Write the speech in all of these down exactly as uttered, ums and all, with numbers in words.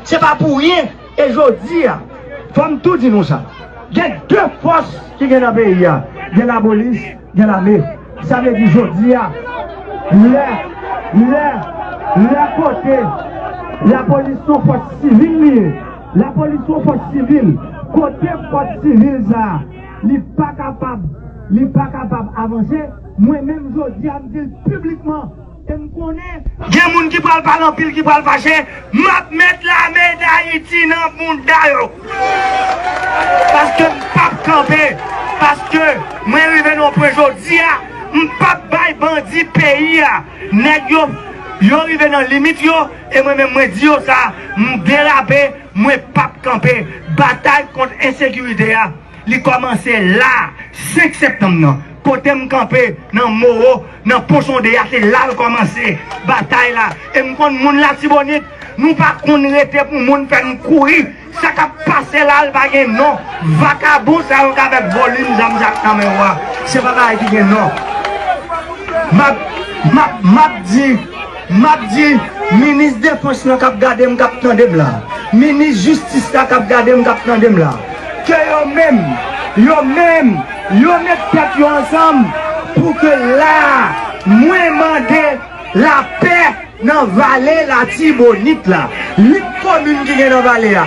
Se pa pou ryen, e jodi a, fò m tou di nou sa. Gen de fòs ki gen nan peyi a. Gen lapolis, gen lame. Sa vle di jodi a, lè, lè, lè kote lapolis se yon fòs sivil li ye. Lapolis se yon fòs sivil. Kote fòs sivil sa a, li pa kapab, li pa pa kapab avanse, mwen menm jodi a, m di l piblikman, e m konnen gen moun ki pral pale anpil, ki pral fache, m ap met lame Dayiti nan bounda yo. Paske m p ap kanpe. Paske mwen rive nan yon pwen jodi a, m p ap bay bandi peyi a. Nèg yo, yo rive nan limit yo, e mwen menm mwen di yo sa, m derape, mwen p ap kanpe. Batay kont ensekirite a, li kòmanse la, senk septanm nan. Kote m kanpe, nan Moro, nan Pon Sonde a, se la l kòmanse, batay la. E m konn moun Latibonit, nou pa konn rete pou moun fè n kouri. Sa k ap pase la, l pa gen non. Vakabon sa yo k avèk volim zam sa k nan men yo a, se pa bagay ki gen non. M ap, m ap, m ap di, m ap di, minis defans lan k ap gade m, k ap tande m la, minis jistis la k ap gade m, k ap tande m la, ke yo menm, yo menm, yo met tèt yo ansanm pou ke la, mwen mande lapè nan vale Latibonit la. Uit komin ki gen nan vale a,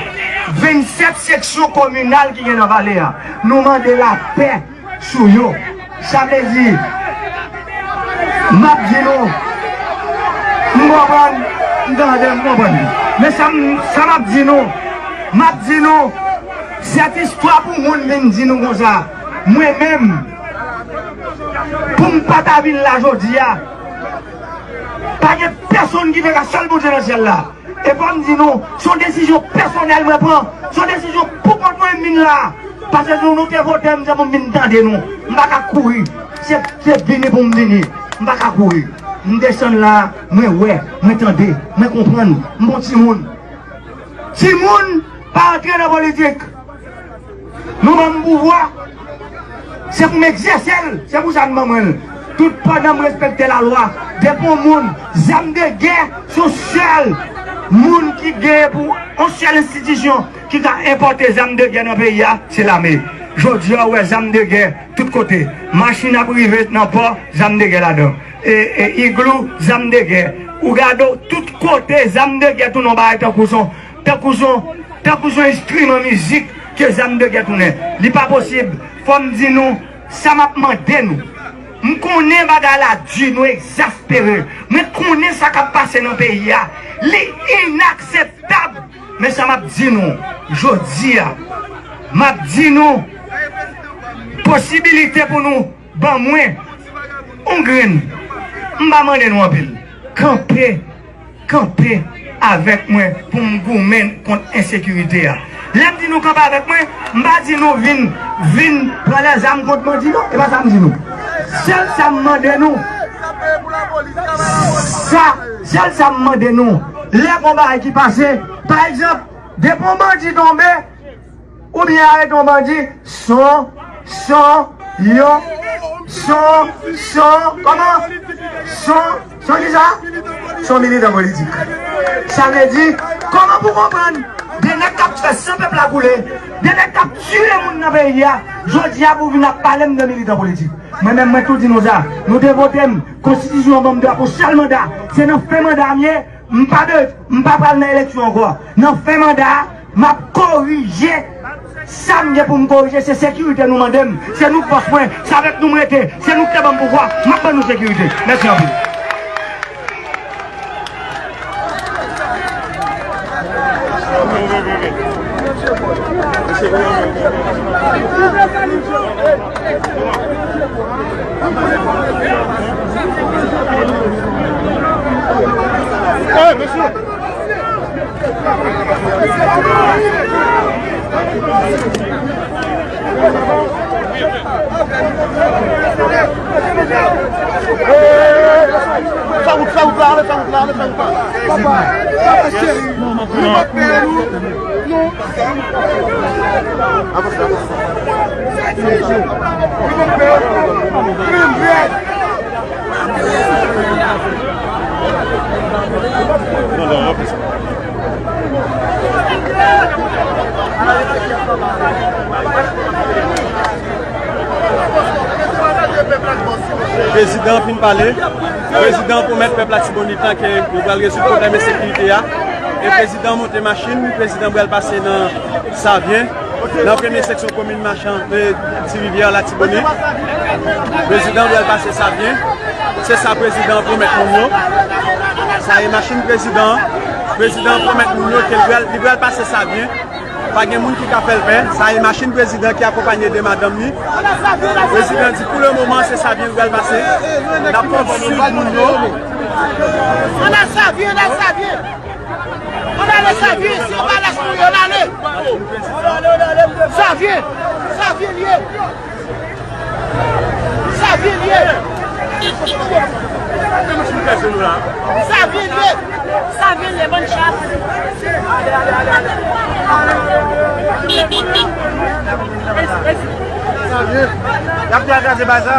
vennsèt seksyon kominal ki gen nan vale a, nou mande lapè sou yo. Sa vle di, m ap di nou, m konprann, m tande, m konprann. Men sa m, sa m ap di nou, m ap di nou, sèt istwa pou moun vin di nou konsa. Mwen menm, pou m pa ta vin la jodi a, pa gen pèsonn ki te ka, sèl Bondye nan syèl la. E fò m di nou, se yon desizyon pèsonèl mwen pran. Se yon desizyon pou kont mwen m vin la. Paske nou, nou te vote m, se pou m vin tande nou. M pa ka kouri. Se, se vini pou m vini. M pa ka kouri. M desann la, mwen wè, mwen tande, mwen konprann. M bon timoun. Timoun pa antre nan politik. Nou ban m pouvwa, se pou m egzèse l, se pou sa n ban mwen l. Tout pandan m respekte lalwa, depi yon moun, zam de gè, se yon sèl moun ki gen pou yon sèl enstitisyon ki ka enpòte zam de gè nan peyi a, se lame. Jodi a, ou wè zam de gè tout kote. Machin ap rive nan pò, zam de gè ladan. E, e, iglou, zam de gè. Ou gade w, tout kote, zam de gè tounen yon bagay tankou son, tankou son, tankou son enstriman mizik ke zam de gè tounen. Li pa posib. Fò m di nou, sa m ap mande nou. M konnen bagay la di, nou egzaspere. Mwen konnen sa k ap pase nan peyi a. Li inakseptab. Men sa m ap di nou, jodi a, m ap di nou, posibilite pou nou ban mwen yon grenn. M pa mande nou anpil. Kanpe, kanpe avèk mwen pou m goumen kont ensekirite a. Lè m di nou kanpe avèk mwen, m pa di nou vin, vin pran lèzam kont bandi non, e pa sa m di nou. Sèl sa m mande nou, sa, sèl sa m mande nou, lè gon bagay ki pase, pa egzanp, depi yon bandi tonbe, oubyen arete yon bandi, son, son, yon, son, son, kòman? Son, son kisa? Son militan politik. Sa vle di, kòman pou konprann? De nèg k ap fè san pèp la koule, de nèg k ap tiye moun nan peyi a, jodi a pou vin ap pale m de militan politik. Mwen menm, mwen tou di nou sa, nou te vote m, konstitisyon an ban m dwa pou sèl manda, se nan fen manda m ye, m pa de, m pa pral nan eleksyon ankò. Nan fen manda a, m ap korije sa m gen pou m korije. Se sekirite nou mande m. Se nou k bòs mwen. Se avèk nou m rete. Se nou k te ban m pouvwa. M ap ban nou sekirite. Mèsi anpil. Hey, mesye! Fè wout, fè wout la, ale fè wout la, ale fè wout la. Papa, papa, cheri, nou pa pè nou. Non, non, non. Prezidan fin pale. Prezidan pwomèt pèp Latibonit lan ke yo pral rezoud pwoblèm ensekirite a. E prezidan monte machin, prezidan pral pase nan Savyen, nan premye seksyon komin Machan, e, Ti Rivyè, Latibonit. Prezidan pral pase Savyen. Se sa prezidan pwomèt moun yo. Sa e machin prezidan. Prezidan pwomèt moun yo ke li pral, li pral pase Savyen. Pa gen moun ki ka fè l pè. Sa e machin prezidan ki akonpanye de madanm li. Prezidan di pou le moman se Savyen l pral pase. N ap kontinye moun yo. Ann al Savyen, ann al Savyen. Ann ale Savyen, si yo pa lach nou, yo n ale. Savyen, Savyen l ye. Savyen l ye. Savyen l ye. Savyen l ye, bann chat. Savyen. Y ap kraze bay sa.